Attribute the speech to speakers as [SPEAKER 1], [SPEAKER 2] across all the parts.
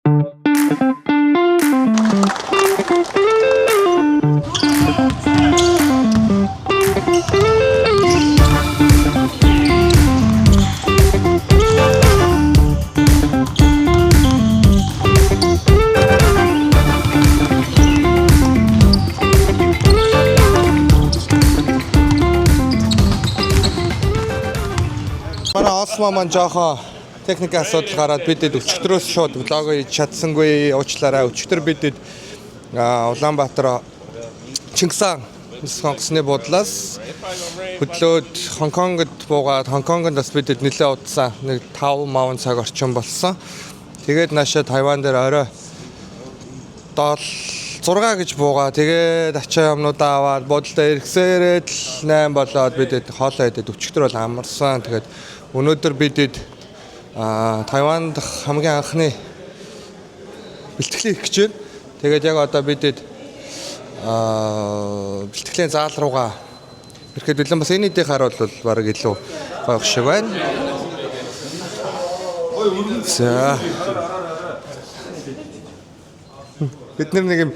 [SPEAKER 1] Манай Осмо маань жоохон техникийн асуудал гараад бидэд өчигдрөөс шууд vlog хийж чадсангүй, уучлаарай. Өчигдөр бидэд Улаанбаатар Чингис онгоцны буудлаас хөдлөөд Хонконгод буугаад, Хонконгонд бас бидэд нэлээд удсан. Нэг 5 маун цаг орчим болсон. Тэгээд наашаа Тайван дээр орой 6 гэж буугаа. Тэгээд ачаа юмнуудаа аваад буудалдаа ирэхсээрээ л 8 болоод бидэд хоолоо идээд өчигдөр бол амарсан. Тэгээд өнөөдөр бидэд Тайванд хамгийн анхны бэлтгэлийг хийх гэж байна. Тэгээд яг одоо бидэд бэлтгэлийн заал руугаа ирэхэд бэлэн, бас энэ эдийн харуул бол баг илүү гоё шиг байна. За. Бид нар нэг юм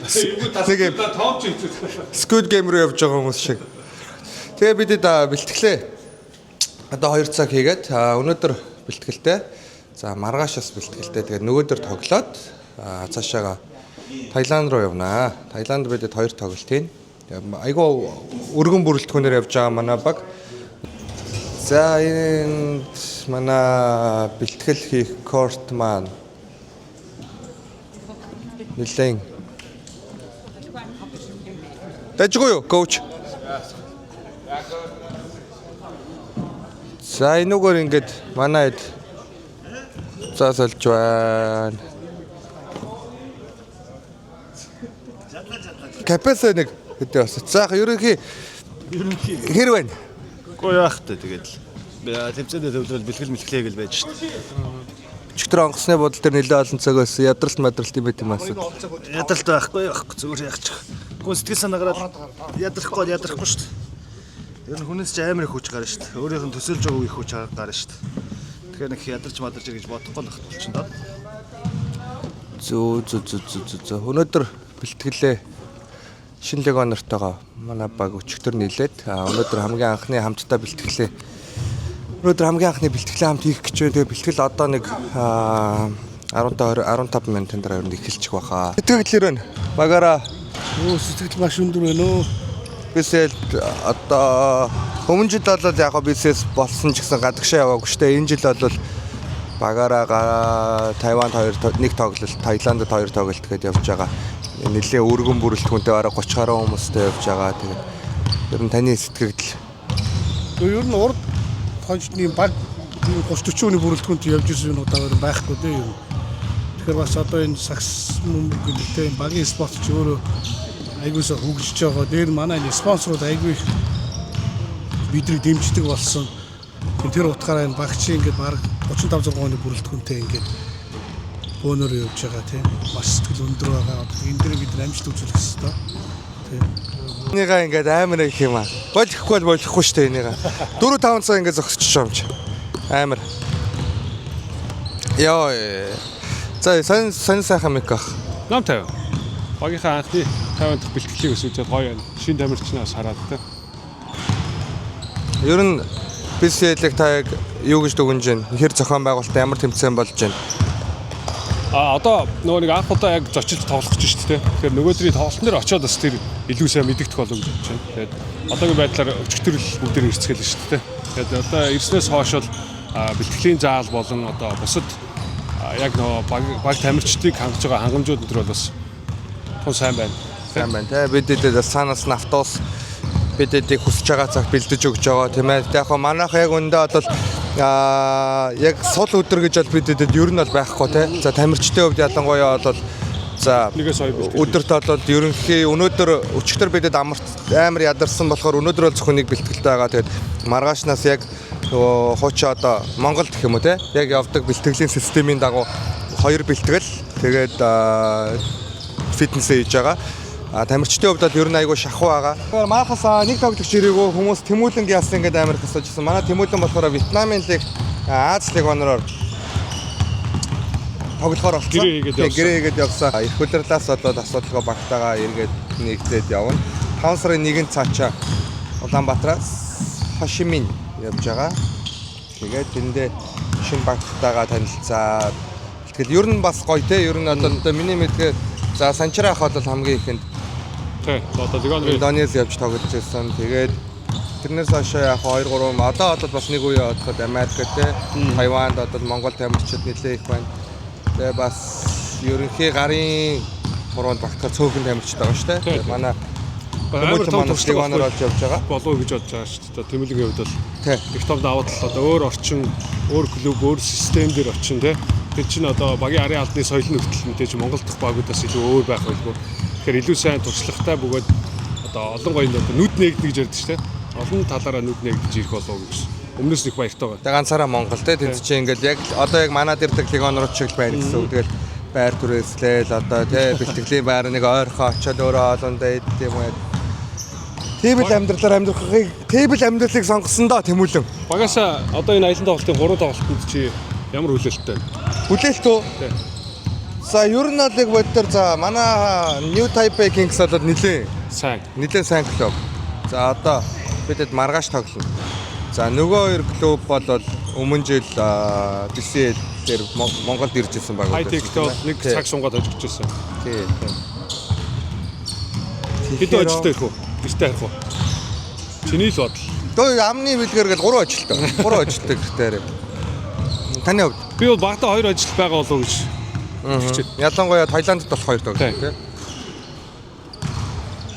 [SPEAKER 1] Squid Game руу явж байгаа хүмүүс шиг. Тэгээ бидэд бэлтгэлээ одоо 2 цаг хийгээд, өнөөдөр бэлтгэлтэй. За, маргааш бас бэлтгэлтэй. Тэгээд нөгөөдөр тоглоод цаашаага Таиланд руу явнаа. Таиланд бидэд хоёр тоглолт хийн. Тэгээд айгүй өргөн бүрэлдэхүүнээр явж байгаа манай баг. За, энд манай бэлтгэл хийх court маань нэлээд дажгүй юу, coach? За, энүүгээр ингээд манай хэд заа сольж байна. Капеса нэг хэдэ бас. За, ерөнхий хэр байна?
[SPEAKER 2] Үгүй, яах вэ, тэгээд л. Тэмцээндээ төвлөрөл, бэлгэл мэлхлээ гэл байж шít.
[SPEAKER 1] Өчигдөр онгоцны буудал дээр нэлээд олон цаг байсан. Ядралт мадралт юм байт юм аа.
[SPEAKER 2] Ядралт байхгүй, байхгүй, зүгээр яах ч. Хүн сэтгэл санаа гараад ядрахгүй бол ядрахгүй шít. Ер нь хүнээс ч амар их хүч гарна шít. Өөрийнх нь төсөөлж байгаагүй их хүч гарна шít. Тэгэхээр нэг ядарч мадарч гэж бодохгүй л болчихно доо.
[SPEAKER 1] Зөө зөө зөө зөө зөө зөө. Өнөөдөр бэлтгэлээ шинэ легионертойгоо манай баг өчигдөр нийлээд өнөөдөр хамгийн анхны хамтдаа бэлтгэлээ, өнөөдөр хамгийн анхны бэлтгэлээ хамт хийх гэж байна. Тэгээ бэлтгэл одоо нэг 15 20 15 минутын дараа ер нь эхэлчих байхаа. Сэтгэл байна. Багаараа.
[SPEAKER 3] Өө, сэтгэл маш өндөр байна өө.
[SPEAKER 1] BCL одоо өмнө жил бол яг BCS болсон ч гэсэн гадагшаа яваагүй шүү дээ. Энэ жил бол багаараа Тайванд хоёр, нэг тоглолт, Таиландд хоёр тоглолт гэдээ явж байгаа. Нэлээ өргөн бүрэлдэхүүнтэй бараг 30 гаруй хүмүүстэй явж байгаа. Тэгээд ер нь таны сэтгэгдэл?
[SPEAKER 3] Ер нь урд хончны баг 30 40 хүний бүрэлдэхүүнтэй явж ирсэн юм удаа байхгүй дээ юм. Тэгэхээр бас одоо энэ сагс мөмбөг гэдэг те, багийн спорт ч өөрөө айгуусаа хөгжиж байгаа. Дээр манай энэ спонсорууд айгүй их бидрийг дэмждэг болсон. Тэр утгаараа энэ багчийн ингээд баг 35 6 хүний бүрэлдэхүүнтэй ингээд бөөнөр явж байгаа тийм. Маш сэтгэл өндөр байгаа. Энэ дээр бид нар амжилт үзүүлэх ёстой. Тийм.
[SPEAKER 1] Энийгээ ингээд амар их юм аа. Болохгүй бол болохгүй шүү дээ энийгээ. 4 5 цаг ингээд зогсчих юм чи. Амар. Йоо. За, сайн сайн сайхан мик ах.
[SPEAKER 4] Нам 50. Багийнхаа анхны 50 дахь бэлтгэлийг өсөж гоё байна. Шинэ тамирчнаас хараад та.
[SPEAKER 1] Ер нь BCL-ийг та яг юу гэж дүгнэж байна? Хэр зохион байгуулалтаа, ямар тэмцээн болж байна?
[SPEAKER 4] А одоо нөгөө нэг анх удаа яг зочилж тоглох гэж шүү дээ. Тэгэхээр нөгөөдрийн тоглолтын дээр очиод бас тэр илүү сайн мэдэгдэх болов гэж бодож байна. Тэгээд одоогийн байдлаар өчигдөр л бүгдээр ирцгээл шүү дээ. Тэгээд одоо ирснээс хойш бол бэлтгэлийн заал болон одоо бусад яг нөгөө баг тамирчдыг хангаж байгаа хангамжууд энэ төр бол бас тун сайн байна.
[SPEAKER 1] Сайн байна те. Бид эдээ цаанаас нь автобус бид эдийг хүсэж байгаа цаг бэлдэж өгч байгаа, тийм ээ. Яг хоо манайх яг өндөө бол яг сул өдөр гэж бол бид эдэд ер нь бол байхгүй те. За, тамирчдын хувьд ялангуяа бол за
[SPEAKER 4] Нэгээс хоёр бэлтгэл.
[SPEAKER 1] Өдөрт бол ерөнхий өнөөдөр, өчигдөр бидэд амарт амар ядарсан болохоор өнөөдөр бол зөвхөн нэг бэлтгэлтэй байгаа. Тэгээд маргаашнаас яг нөгөө хуучин одоо Монголд гэх юм уу те, яг явдаг бэлтгэлийн системийн дагуу хоёр бэлтгэл, тэгээд фитнес хийж байгаа. Тамирчдын хувьд бол ер нь айгүй шахуу байгаа. Тэгэхээр манайхаас нэг тоглогч ирээгүй, хүмүүс Тэмүүлэн яасан гэдэг амар их асууж ирсэн. Манай Тэмүүлэн болохоор Вьетнамын лиг, Ази лиг онороор тоглохоор болсон.
[SPEAKER 4] Гэрээ хийгээд явсан.
[SPEAKER 1] Гэрээ хийгээд явсан. Эрх удирлаас болоод асуудалгүй багтаага эргээд нэгдээд явна. 5 сарын 1-нд цаачаа Улаанбаатараас Хошимин явж байгаа. Тэгээд тэндээ шинэ багтайгаа танилцаад тэгэл ер нь бас гоё те. Ер нь одоо миний мэдгээр за Санчраа ах бол хамгийн ихэнд
[SPEAKER 4] Тий. Одоо Легонрын
[SPEAKER 1] Индонез явж тоглож байсан. Тэгээд тэрнээс хойш яг 2 3 одоо бол бас нэг үе бодоход Америк те, Тайванд одоо Монгол тамирчид нэлээ их байна. Тэгээ бас ерөнхий гарын хуруунд багтахад цөөхөн тамирчид байгаа шүү дээ.
[SPEAKER 4] Тий.
[SPEAKER 1] Манай
[SPEAKER 4] амар
[SPEAKER 1] Хүмүүст
[SPEAKER 4] том
[SPEAKER 1] манай
[SPEAKER 4] туршлага
[SPEAKER 1] Легоноор олж явж байгаа.
[SPEAKER 4] болов уу гэж бодож байгаа шүү дээ. Тэмүүлгийн хувьд бол
[SPEAKER 1] Тий.
[SPEAKER 4] их том давуу тал одоо өөр орчин, өөр клуб, өөр систем дээр очин тий. Тэр чинь одоо багийн арын албаны соёл нь хүртэл мэдээж Монгол дахь багуудаас илүү өөр байх байлгүй. Тэгэхээр илүү сайн туршлагатай бөгөөд одоо олон гоё одоо нүд нээгдэж гэж ярьдаг шүү дээ. Олон талаараа нүд нээгдэж ирэх болов уу гэж. Өмнөөс нь их баяртай байгаа.
[SPEAKER 1] Тэгээ ганцаараа Монгол те тэнд чинь ингээл яг одоо яг манад ирдэг легионерууд шиг л байна гэсэн үг. Тэгэл байр түрээслээл одоо те бэлтгэлийн байр нэг ойрхон очиод өөрөө хоолундаа идэх юм уу. Тийм л амьдралаар амьдрахыг тийм л амьдралыг сонгосон доо Тэмүүлэн.
[SPEAKER 4] Багасаа одоо энэ аялан тоглолтын 3 тоглолтод чи ямар хүлээлттэй вэ?
[SPEAKER 1] Хүлээлт үү?
[SPEAKER 4] Тий.
[SPEAKER 1] За ер нь бол яг боддоор за манай New Taipei Kings бол нилээн
[SPEAKER 4] Сайн.
[SPEAKER 1] нилээн сайн клуб. За одоо бидэд маргааш тоглоно. За нөгөө хоёр клуб бол өмнө жил BCL дээр Монголд ирж ирсэн баг.
[SPEAKER 4] Хай тектэй бол нэг
[SPEAKER 1] Тий.
[SPEAKER 4] цаг сунгаад хожигдож байсан.
[SPEAKER 1] Тий.
[SPEAKER 4] Хэдэн ажилтаа ирэх үү? Гэртээ харих уу? Чиний л бодол.
[SPEAKER 1] Дөө амны бэлгээр гэл 3 ажилтаа. 3 ажилтаа гэртээ. Таны хувьд
[SPEAKER 4] Би бол багтаа хоёр ажил байгаа болов уу гэж итгэж байна.
[SPEAKER 1] ялангуяа Таиландд болох хоёр тоглолт
[SPEAKER 4] Тий.
[SPEAKER 1] тий.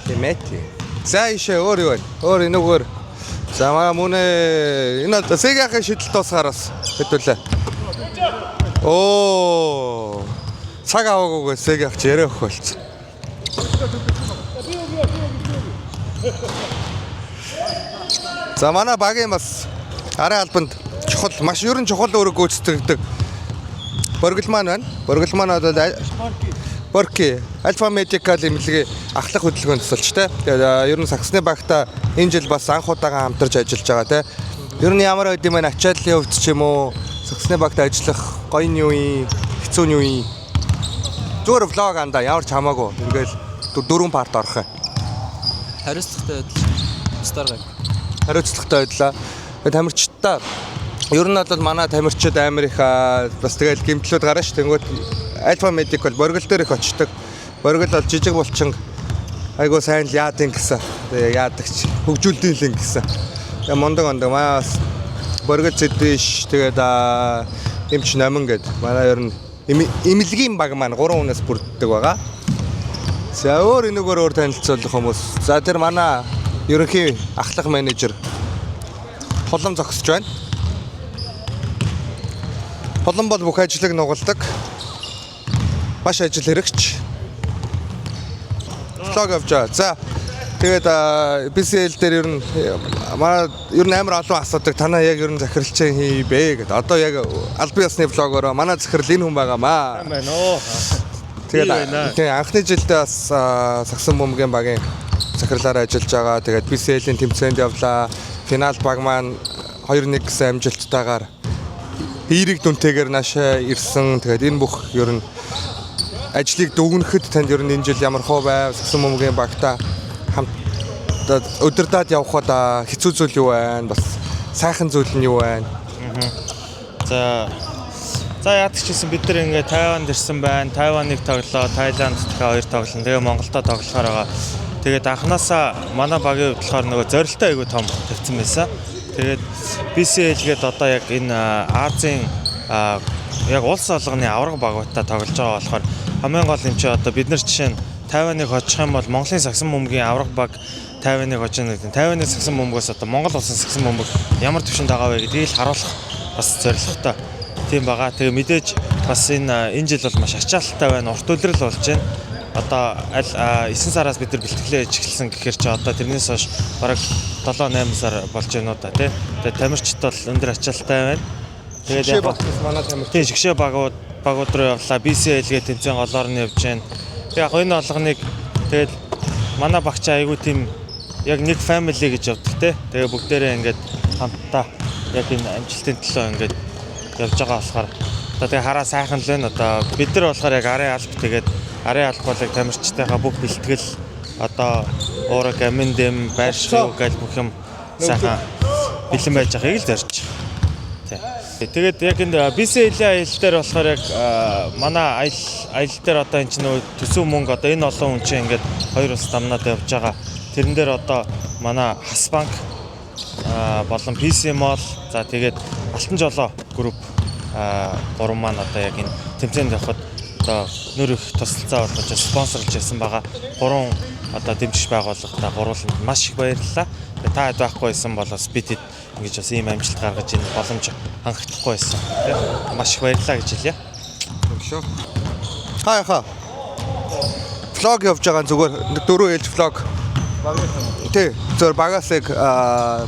[SPEAKER 1] Тэмэти. За ишээ өөр юу вэ? Өөр энэгээр. За манай мөнэ энэ одоо Сегахийн шидэлт дуусахаараас хэдүүлээ. Оо. Цаг аваагүйгээ Сегах чи яриа өгөх болцсон. За манай багийн бас арын албанд чухал маш ерөн чухал үүрэг гүйцэтгэдэг Боргол маань байна. Боргол маань бол Борки Альфа Медикал эмнэлгийн ахлах хөдөлгөөнд тусалж тэ. Тэгээд ер нь саксны багта энэ жил бас анх удаага хамтарч ажиллаж байгаа тэ. Ер нь ямар байд юм бэ ачааллын хувьд ч юм уу саксны багт ажиллах гоё нь юу юм, хэцүү нь юу юм. Зүгээр vlog андаа ямар ч хамаагүй. Ингээл дөрвөн part орох юм.
[SPEAKER 5] Хариуцлагатай байдал бусдаар гай.
[SPEAKER 1] Хариуцлагатай байлаа. Тэгээд тамирчдаа ер нь бол манай тамирчид амар их бас тэгэл гэмтлүүд гарна ш. Тэнгүүт Альфа Медик бол боргол дээр их очдог. Боргол бол жижиг булчин айгуу сайн л яадын гэсэн. Тэгээ яадагч хөгжүүлдэв л гэсэн. Тэгээ мундаг ондог манай бас боргол зэдвиш тэгээд эмч номин гэд манай ер нь эмнэлгийн баг маань 3 хүнээс бүрддэг байгаа. За өөр энэгээр өөр танилцуулах хүмүүс. За тэр манай ерөнхий ахлах менежер Хулам зогсож байна. Хулам бол бүх ажлыг нугалдаг. Маш ажил хэрэгч. Vlog авч байгаа. За тэгээд BCL дээр ер нь манай ер нь амар олон асуудаг. Танаа яг ер нь захиралч хий бэ гэд. Одоо яг албан ёсны vlog-ороо манай захирал энэ хүн байгаамаа.
[SPEAKER 2] Байна уу.
[SPEAKER 1] Тэгээд тийм анхны жилдээ бас сагсан бөмбөгийн багийн захирлаар ажиллаж байгаа. Тэгээд BCL-ийн тэмцээнд явлаа. Финал баг маань 2-1 гэсэн амжилттайгаар эерэг дүнтэйгээр наашаа ирсэн. Тэгээд энэ бүх ер нь ажлыг дүгнэхэд танд ер нь энэ жил ямар хөө байв? Сагсан бөмбөгийн багтаа хамт одоо удирдаад явхад хэцүү зүйл юу байна? Бас сайхан зүйл нь юу байна?
[SPEAKER 6] За За яадаг ч гэсэн бид нар ингээ Тайванд ирсэн байна. Тайваныг тоглоо, Таиланд дахиад хоёр тоглоно. Тэгээ Монголдо тоглохоор байгаа. Тэгээд анханасаа манай багийн хувьд болохоор нөгөө зорилттой айгүй том тавьсан байсан. Тэгээд BCL гээд одоо яг энэ Азийн яг улс болгоны авраг багуудтай тоглож байгаа болохоор хамгийн гол юм чи одоо бид нар жишээ нь Тайваныг хожих юм бол Монголын сагсан бөмбөгийн авраг баг Тайваныг хожино гэдэг. Тайваны сагсан бөмбөгөөс одоо Монгол улсын сагсан бөмбөг ямар түвшинд байгаа вэ гэдгийг л харуулах бас зорилготой тийм байгаа. Тэгээ мэдээж бас энэ жил бол маш ачаалттай байна. Урт үлрэл болж байна. Одоо аль 9 сараас бид нар бэлтгэлээ хийж эхэлсэн гэхээр чи одоо тэрнээс хойш бараг 7 8 сар болж байна уу да тий. Тэгээ тамирчид бол өндөр ачаалттай байна. Тэгээд
[SPEAKER 1] Жишээ
[SPEAKER 6] яг
[SPEAKER 1] багтас манай тамирч.
[SPEAKER 6] тий шгшээ багууд руу явлаа. BCL-гээ тэмцээн голоор нь явж байна. Тэг яг энэ болгоныг тэгээд манай багч айгүй тийм яг нэг family гэж явдаг те. Тэгээ бүгдээрээ ингээд хамтдаа яг энэ амжилтын төлөө ингээд явж байгаа болохоор Одоо тэгээ хараа сайхан л байна. Одоо бид нар болохоор яг арын алба, тэгээд арын алба бол яг тамирчдынхаа бүх бэлтгэл, одоо уураг, амин дэм, байршиг гал бүх юм сайхан бэлэн байж байгааг л зорж. Тэгээд яг энэ BCL-ийн аялал дээр болохоор яг манай аялал аялал дээр одоо энэ чинь нөгөө төсөв мөнгө, одоо энэ олон хүн чинь ингээд хоёр улс дамнаад явж байгаа. Тэрэн дээр одоо манай Хас банк болон PC Mall, за тэгээд Алтан Жолоо групп гурван маань одоо яг энэ тэмцээнд явхад одоо нөр их тусалцаа болгож спонсорлж явсан байгаа. Гурван одоо дэмжих байгууллагатаа гурвууланд маш их баярлалаа. Тэгээд та хэд байхгүй байсан бол бас бид хэд ингэж бас ийм амжилт гаргаж энэ боломж хангагдахгүй байсан. Тэ? Маш их баярлалаа гэж хэлье.
[SPEAKER 1] Шүү. Хаа хаа. Vlog явж байгаа, зүгээр нэг дөрөв ээлж vlog. Тий, зүгээр багаас яг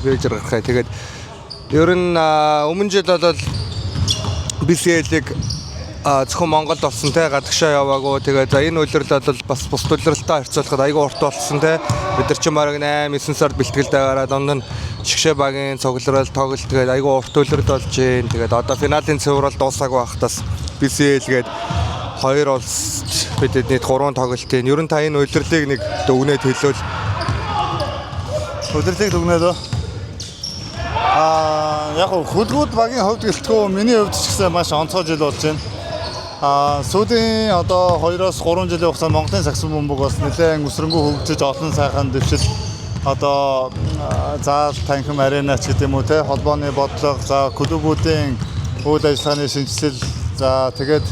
[SPEAKER 1] бийж гаргах. Тэгээд ер нь өмнө жил бол BCL-ийг зөвхөн Монголд болсон те, гадагшаа яваагүй. Тэгээд за, энэ улирал бол бас бусд улиралтай харьцуулахад айгүй урт болсон те. Бид нар чинь бараг 8 9 сард бэлтгэлдээ гараад, дунд нь шигшээ багийн цугларал тоглолт, тэгээд айгүй урт улирал болж гин. Тэгээд одоо финалийн цуврал дуусаагүй байхдаас BCL гээд хоёр улс бид нийт гурван тоглолтын. Ер нь та энэ улирлыг нэг дүгнээд хэлвэл.
[SPEAKER 7] Улирлыг дүгнээд үү? Яг хөлгүүд багийн хувьд гэлтгүй, миний хувьд ч гэсэн маш онцгой жил болж байна. Сүүлийн одоо 2-оос 3 жилийн хугацаанд Монголын сагсан бөмбөг бас нэлээд өсрөнгөө хөгжиж, олон сайхан дэвшил, одоо заал танхим арена ч гэдэг юм уу те, холбооны бодлого, за клубүүдийн үйл ажиллагааны шинэчлэл, за тэгээд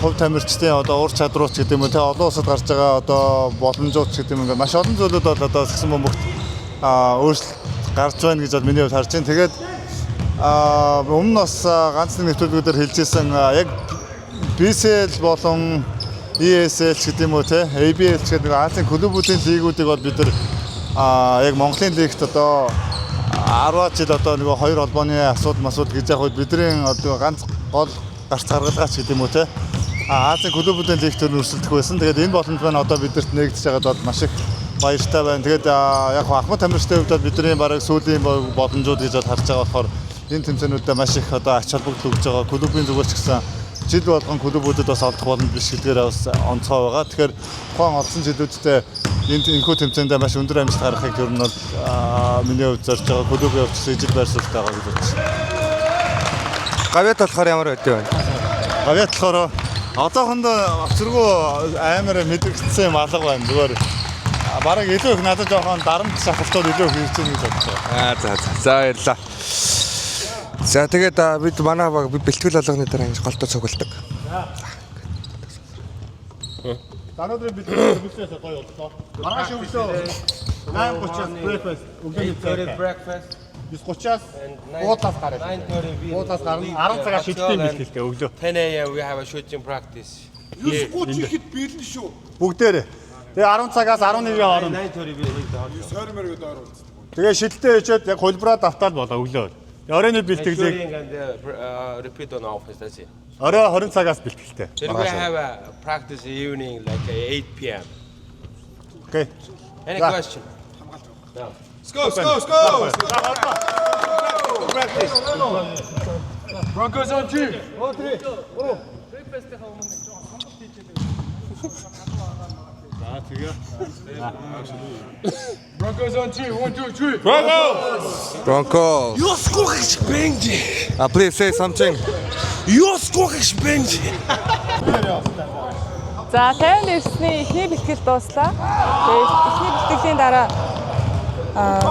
[SPEAKER 7] хувь тамирчдын одоо ур чадварууд ч гэдэг юм уу те, олон улсад гарч байгаа одоо боломжууд ч гэдэг юм, ингээд маш олон зүйлүүд бол одоо сагсан бөмбөгт өөрчлөлт гарч байна гэж бол миний хувьд харж байна. Тэгээд өмнө нь бас ганц нэг нэвтрүүлгүүдээр хэлжсэн, яг BCL болон ESL ч гэдэг юм уу те, ABL ч гэдэг нэг Азийн клубүүдийн лигүүдийг бол бид нар яг Монголын лигт одоо 10 жил одоо нөгөө хоёр холбооны асуудал масууд гэж яг бидний одоо ганц гол гарц гаргалгаач гэдэг юм уу те, Азийн клубүүдийн лигт өрсөлдөх байсан. Тэгээд энэ боломж маань одоо бидэрт нээгдэж байгаад бол маш их баяртай байна. Тэгээд яг ахмад тамирчдын хувьд бол бидний бараг сүүлийн боломжууд гэж бол харж байгаа болохоор энэ тэмцээнүүдэд маш их одоо ач холбогдол өгж байгаа. Клубын зүгээс ч гэсэн жил болгон клубүүдэд бас олдох боломж биш гэдгээр бас онцгой байгаа. Тэгэхээр тухайн олсон жилүүдтэй энэ энэхүү тэмцээндээ маш өндөр амжилт гаргахыг ер нь бол миний хувьд зорж байгаа. Клубын хувьд ч гэсэн ижил байр суурьтай байгаа гэж бодож байна.
[SPEAKER 1] Гавьяат болохоор ямар байд вэ?
[SPEAKER 7] Гавьяат болохоор одоохондоо авчиргүй амар мэдрэгдсэн юм алга байна. Зүгээр бараг илүү их надад жоохон дарамт шахалтууд илүү их ирж байна гэж бодож байгаа.
[SPEAKER 1] За, за, баярлалаа. За, тэгээд бид манай баг бэлтгэл болгоны дараа ингэж голдоо цугладаг.
[SPEAKER 7] За, өнөөдрийн бэлтгэл хөргөлөөс гоё боллоо. Маргааш өглөө 8:30-аас breakfast, өглөөний цай.
[SPEAKER 8] Breakfast.
[SPEAKER 7] 9:30-аас буудлаас гарна. Буудлаас гарна.
[SPEAKER 8] 10
[SPEAKER 7] цагаас шилтийн бэлтгэлтэй өглөө.
[SPEAKER 8] 10 a.m. we have a shooting practice.
[SPEAKER 3] 9:30 ихэд бэлэн шүү.
[SPEAKER 7] Бүгдээрээ. Тэгээ 10 цагаас 11-ийн хооронд
[SPEAKER 8] 9:30 we leave the hotel.
[SPEAKER 3] Сойрмор гэдэг ойр уулздаг.
[SPEAKER 7] Тэгээ шилтээ ичээд яг хөлбраа давтаад болоо өглөө. Тэгээ оройн бэлтгэлийг
[SPEAKER 8] Shooting and repeat on office. That's it.
[SPEAKER 7] орой 20 цагаас бэлтгэлтэй.
[SPEAKER 8] Then we have a practice evening like 8 p.m.
[SPEAKER 7] Okay.
[SPEAKER 8] Any
[SPEAKER 7] Yeah.
[SPEAKER 8] question? No.
[SPEAKER 1] Go, go, go.
[SPEAKER 8] Practice.
[SPEAKER 4] Broncos on two.
[SPEAKER 5] Breakfast-ийн өмнө нэг жоохон сонголт хийж яадаг.
[SPEAKER 7] За, тэгээ.
[SPEAKER 4] Broncos on two. 1 2 3.
[SPEAKER 1] Broncos.
[SPEAKER 8] Ёсгүй Benji.
[SPEAKER 1] Please say something.
[SPEAKER 8] Ёсгүй Benji.
[SPEAKER 9] За, 50 9-ний эхний бэлтгэл дууслаа. Тэгээд эхний бэлтгэлийн дараа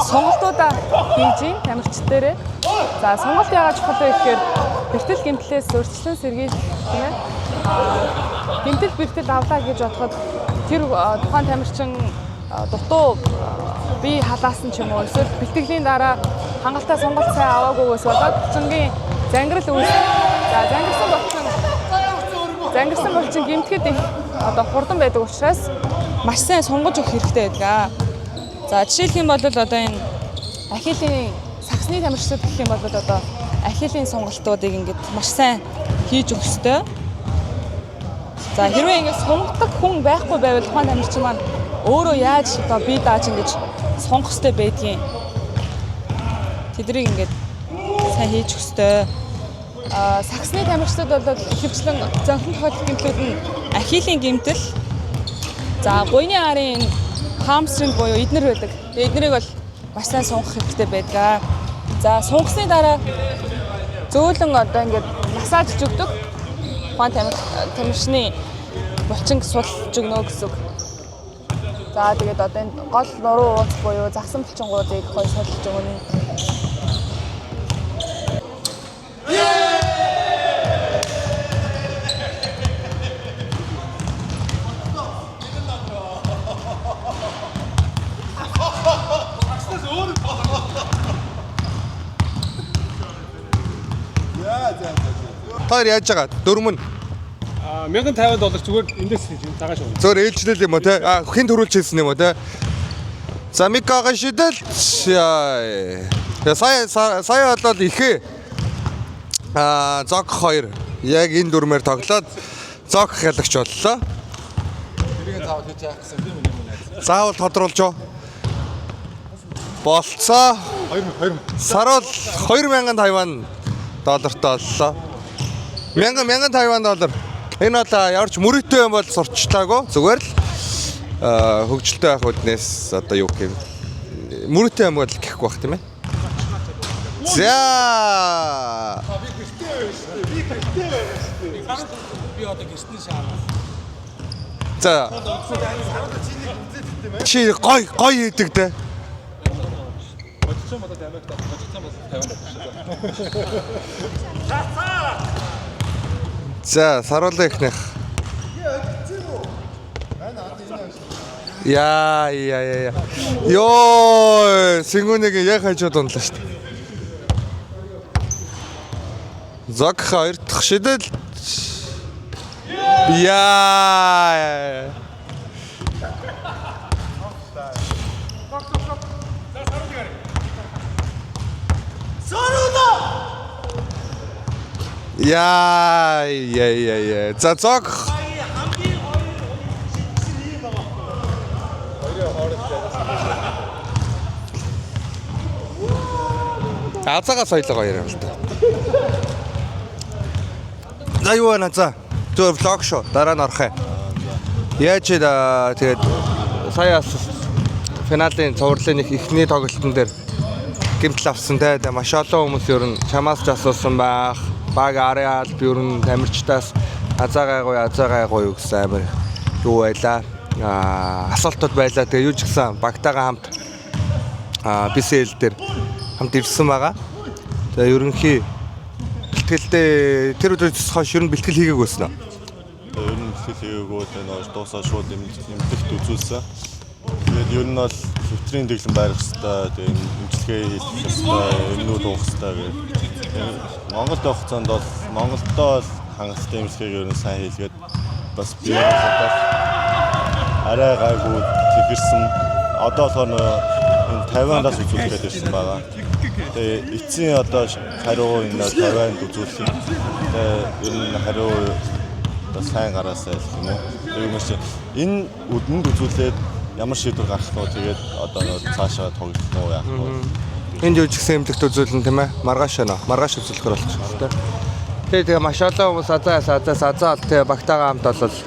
[SPEAKER 9] сонголтуудаа хийж ин тамирчид дээрээ. За, сонголт яагаад чухал вэ гэхээр бэртэл гэмтлээс урьдчилан сэргийлэх, тийм ээ. Гэмтэл бэртэл авлаа гэж бодоход тэр тухайн тамирчин дутуу бие халаасан ч юм уу, эсвэл бэлтгэлийн дараа хангалттай сонголт сайн аваагүйгээс болоод булчингийн зангирал үүсэх. За, зангирсан булчин гэмтэхэд их одоо хурдан байдаг учраас маш сайн сонгож өгөх хэрэгтэй байдаг. За, жишээлх юм бол одоо энэ ахилийн сагсны тамирчдад гэх юм бол одоо ахилийн сонголтуудыг ингээд маш сайн хийж өгөх ёстой. За, хэрвээ ингээд сонгодог хүн байхгүй байвал тухайн тамирчин маань өөрөө яаж одоо бие дааж ингэж сонгох ёстой байдгийг, тэднийг ингээд сайн хийж өгөх ёстой. Сагсны тамирчдад бол ихэвчлэн зонхин тохиолдох гэмтлүүд нь ахилийн гэмтэл, за гуйны арын hamstring буюу эднэр байдаг. Тэгээ эднэрийг бол маш сайн сунгах хэрэгтэй байдаг. За сунгасны дараа зөөлөн одоо ингээд массажлж өгдөг. Тухайн тамирчны булчинг сулж өгнө гэсэн үг. За тэгээд одоо энэ гол нуруу ууц буюу загсан булчингуудыг гоё сулж өгнө.
[SPEAKER 1] Та хоёр яаж байгаа? Дөрөв нь
[SPEAKER 4] 1050 доллар зүгээр эндээс хийж цагааш өгнө.
[SPEAKER 1] зөөр ээлжлэл юм уу те? А хэн төрүүлж хийсэн юм уу те? За Микагийн шидэл. Яа. Сая сая болол ихээ. Зог 2 яг энэ дүрмээр тоглоод зог ялагч боллоо.
[SPEAKER 7] Тэрийг заавал хийж яах гэсэн юм юм найз.
[SPEAKER 1] Заавал тодруулж оо. Болцоо.
[SPEAKER 7] 2 2
[SPEAKER 1] Саруул 2000 Тайван доллартай боллоо. 1000 1000 Тайван доллар. Энэ бол ямар ч мөрөөдтэй юм бол сурчлаагүй. Зүгээр л хөгжилтэй байх үднээс одоо юу гэх юм. Мөрөөдтэй юм бол гэхгүй байх тийм ээ. За.
[SPEAKER 5] Би одоо гэртний шаараа.
[SPEAKER 1] За. Чи гой гой хийдэг те.
[SPEAKER 7] Бодсон болоод Америкт бодсон бол Тайванд авчихсан.
[SPEAKER 1] За, саруулын ихнийх. Яа, яа, яа, яа. Йоо, сэнгүүнийг яг хажууд унлаа шүү дээ. Зог хоёр дахь шидэл. Яа. Яа, яа, яа, яа. За зог. Азаага соёлоо гоё юм л да. За юу байна за? Зүгээр vlog шүү. Дараа нь орох юм. Яаж тэгээд сая бас финалийн цувралын их эхний тоглолтын дээр гэмтэл авсан те. Тэгээ маш олон хүмүүс ер нь чамаас ч асуусан байх. Баг арын аль би ер нь тамирчдаас азаагаа гоё азаагаа гоё гэсэн амар юу байлаа. Асуултууд байлаа. Тэгээ юу ч гэсэн багтаагаа хамт BCL дээр хамт ирсэн байгаа. Тэгээ ерөнхий бэлтгэлдээ тэр өдрөөс хойш ер нь бэлтгэл хийгээгүй байсан уу?
[SPEAKER 7] Ер нь бэлтгэл хийгээгүй тэгээ нөөж дуусаа шууд эмнэлэгт үзүүлсэн. Тэгээд ер нь бол хэвтрийн дэглэм байрах хэвээр, тэгээд эмчилгээ хийх хэвээр, эмнүүд уух хэвээр гэх. Монголд явах хугацаанд бол Монголдоо бол хангалттай эмчилгээг ер нь сайн хийлгээд бас бие махбод арай гайгүй тэгэрсэн. Одоо болохоор нөө энэ Тайвандаас үзүүлэх гээд ирсэн байгаа. Тэгээ эцсийн одоо хариу энэ Тайванд үзүүлэх. Тэгээ ер нь хариу одоо сайн гараасай гэх юм уу. Тэгээ юм чи энэ үдэнд үзүүлээд ямар шийдвэр гаргах вэ? Тэгээд одоо нөө цаашаа тоглох уу яах вэ?
[SPEAKER 1] Энд юу ч гэсэн эмнэлэгт үзүүлнэ тийм ээ. Маргааш байна. Маргааш үзүүлэхэр болчих тийм. Тэгээ маш олон хүмүүс азаа азаа азаа л тэгээ багтаагаа хамт бол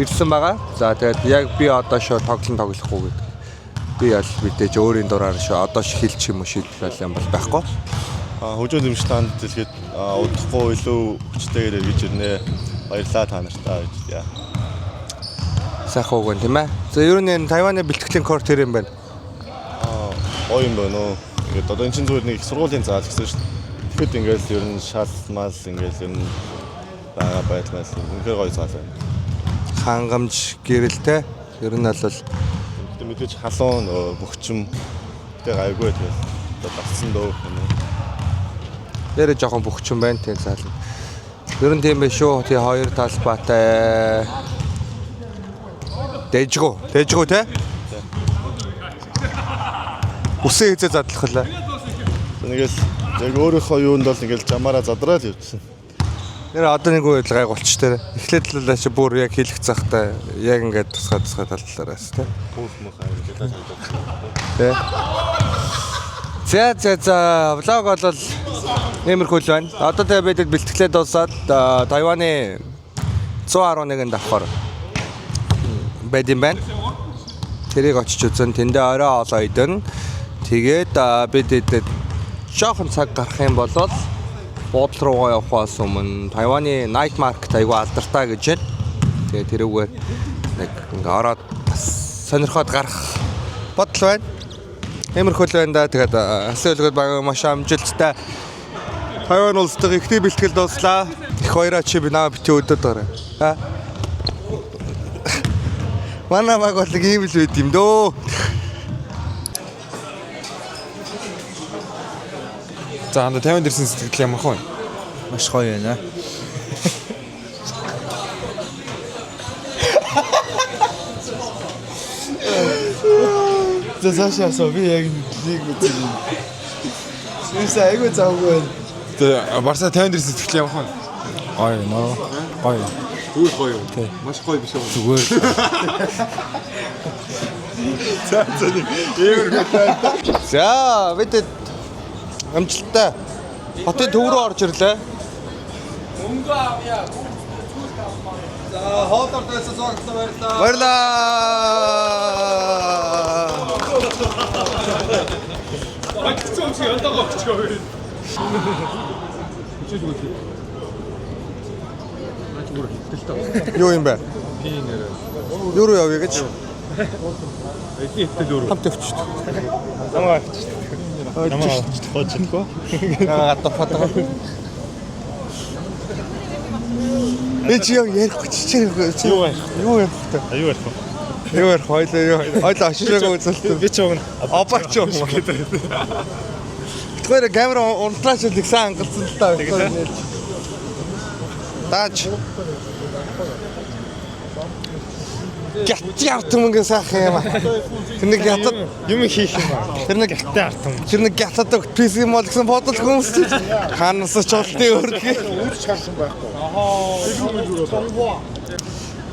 [SPEAKER 1] ирсэн байгаа. За тэгээд яг би одоо шууд тоглон тоглохгүй гэдэг. Би аль мэдээж өөрийн дураар шүү одоо хэлчих юм уу шийдэл юм бол байхгүй.
[SPEAKER 7] Хөгжөөн дэмжих танд хэлэхэд удахгүй илүү хүчтэйгээр эргэж ирнэ. Баярлалаа та нартай гэж хэлье.
[SPEAKER 1] Сайхан үг байна тийм ээ. За ер нь энэ Тайваны бэлтгэлийн корт тэр юм байна.
[SPEAKER 7] Гоё юм байна уу? Ингээд одоо эн чинь зүгээр нэг их сургуулийн заал гэсэн шүү дээ. Тэгэхэд ингээд ер нь шал мал ингээд ер нь байгаа байдал мал үнэхээр гоё заал байна.
[SPEAKER 1] Хангамж гэрэлтэй. Ер нь бол
[SPEAKER 7] Гэтэ мэдээж халуун бөхчм гэтэ гайгүй тэгэл одоо дассан дөө юм уу.
[SPEAKER 1] нэрэ жоохон бөхчм байна тийм заал. Ер нь тийм байх шүү. Тий хоёр талбайтай. Дэжгүү. Дэжгүү те? Үсэн хэзээ задлах лээ.
[SPEAKER 7] Нэгэл яг өөрийнхөө юунд бол ингээл жамаараа задраад явчихсан.
[SPEAKER 1] Нэр одоо нэг үйл гайг болчих те. Эхлээд л чи бүр яг хэлэх захтай яг ингээд тусгай тусгай таллаараа бас те.
[SPEAKER 7] Хүүх мөх амар гэлээ санагдаад.
[SPEAKER 1] Тэ. За за за vlog бол Иймэрхүү л байна. Одоо тэгээ бид бэлтгэлээ дуусаад Тайваны 111 давхар байд юм байна. Тэрийг очиж үзэн тэндээ орой хоолоо идэн. Тэгээд бид эдэд жоохон цаг гарах юм бол буудлын руугаа явахаас өмнө Тайваны night market айгүй алдартай гэж байна. Тэгээд тэрүүгээр нэг ингээ ороод бас сонирхоод гарах бодол байна. Иймэрхүү л байна да. Тэгээд Асын өлгөд баг маш амжилттай Тайван улс дахь эхний бэлтгэл дууслаа. Их баяраа чи би наа бити өдөөд гараа. Аа. Манай баг бол нэг ийм л байд юм дөө.
[SPEAKER 10] За ханда 50 дэрсэн сэтгэл ямар хөө?
[SPEAKER 2] Маш гоё байна. За цаашаа асуу би яг лиг үзэн. Юусэн айгүй завгүй байна.
[SPEAKER 10] За Барса 50 дэрсэн сэтгэл ямар хөө?
[SPEAKER 11] Гоё нөө. Гоё.
[SPEAKER 10] Зүгээр гоё юу? Маш гоё биш үү?
[SPEAKER 11] Зүгээр.
[SPEAKER 10] За за нэг иймэрхүү та.
[SPEAKER 1] За бид амжилттай хотын төв рүү орж ирлээ.
[SPEAKER 5] Мөнгө авъя.
[SPEAKER 1] За хоолоор дайсан суугдлаа баярлаа. Баярлаа.
[SPEAKER 4] Багцсан юм шиг яндагаа очихоо.
[SPEAKER 1] Юу юм бэ? Юу руу явъя гэж?
[SPEAKER 4] Эдний хэтэл өөр.
[SPEAKER 1] Хамт явчих.
[SPEAKER 6] Намайг авчиж. Намайг авчиж гоочдгоо.
[SPEAKER 1] Гадаа фатаа. Би чи яг ярихгүй чи
[SPEAKER 6] Юу ярих?
[SPEAKER 1] Юу ярих вэ?
[SPEAKER 6] Юу ярих вэ?
[SPEAKER 1] Юу ярих ойлоо юу ойлоо очиж байгаа үзэлт.
[SPEAKER 6] Би ч уг нь
[SPEAKER 1] Обач юм. Тэгэхээр камера унтраач л их сайн хангалсан л та. Даач. Гят арт мөнгө сайхан юм. Тэр нэг ятад
[SPEAKER 6] юм хийх юм аа.
[SPEAKER 1] Тэр нэг
[SPEAKER 6] Гяттай арт юм.
[SPEAKER 1] Тэр нэг гятад PC юм бол гэсэн бодол хүмүүс чи хаанаас ч олдын өргөө.
[SPEAKER 7] Үүсч харсан байхгүй.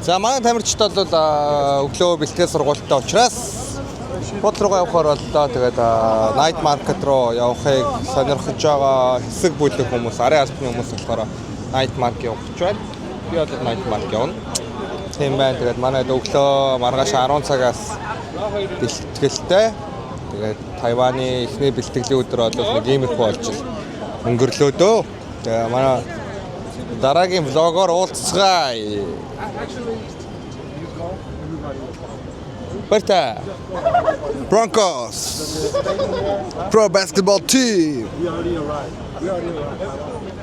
[SPEAKER 1] За манай тамирчид бол өглөө бэлтгэл сургуультай учраас буудлын руугаа явахаар боллоо. Тэгээд night market руу явахыг сонирхож байгаа хэсэг бүлэг хүмүүс, арын албаны хүмүүс болохоор night market явах гэж байна. Би бол night market явна. Тийм байна. Тэгээд манай өглөө маргааш 10 цагаас бэлтгэлтэй. Тэгээд Тайваны эхний бэлтгэлийн өдөр бол нэг иймэрхүү болж өнгөрлөө дөө. Тэгээ манай дараагийн влогоор уулзцгаая. Баяртай. Broncos Pro Basketball Team.
[SPEAKER 7] We already arrived. We already arrived.